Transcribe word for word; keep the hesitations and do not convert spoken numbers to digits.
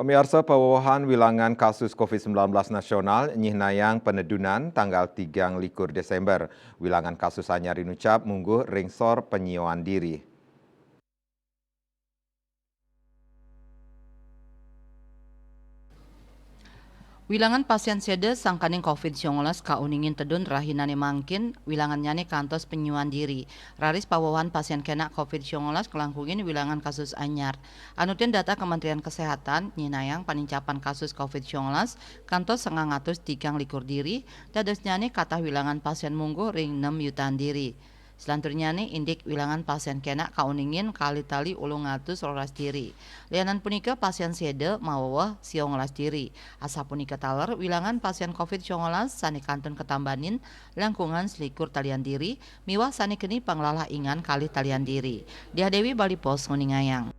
Miarsa, pawowohan wilangan kasus covid sembilan belas nasional nyihnayang panedunan tanggal tigang likur Desember. Wilangan kasus anyar inucap mungguh ring sor penyioan diri. Wilangan pasien séda sangkaning covid kauningin tedun rahinané mangkin, wilangannyané kantos penyioan diri. Raris pawowohan pasien kénak covid kalangkungin wilangan kasus anyar. Anutin data Kementerian Kesehatan, nyihnayang panincapan kasus covid kantos sangang atus tigang likur diri, dadosnyané katah wilangan pasien mungguh ring nem yutaan diri. Selanturnyané indik wilangan pasien kénak kauningin kalih tali ulung atus roras diri. Lianan punika pasien séda maweweh siongolas diri. Asapunika taler wilangan pasien covid sané kantun katambanin langkungan selikur talian diri miwah sané keni panglalah ingan kalih talian diri. Diah Dewi, Bali Post, nguningayang.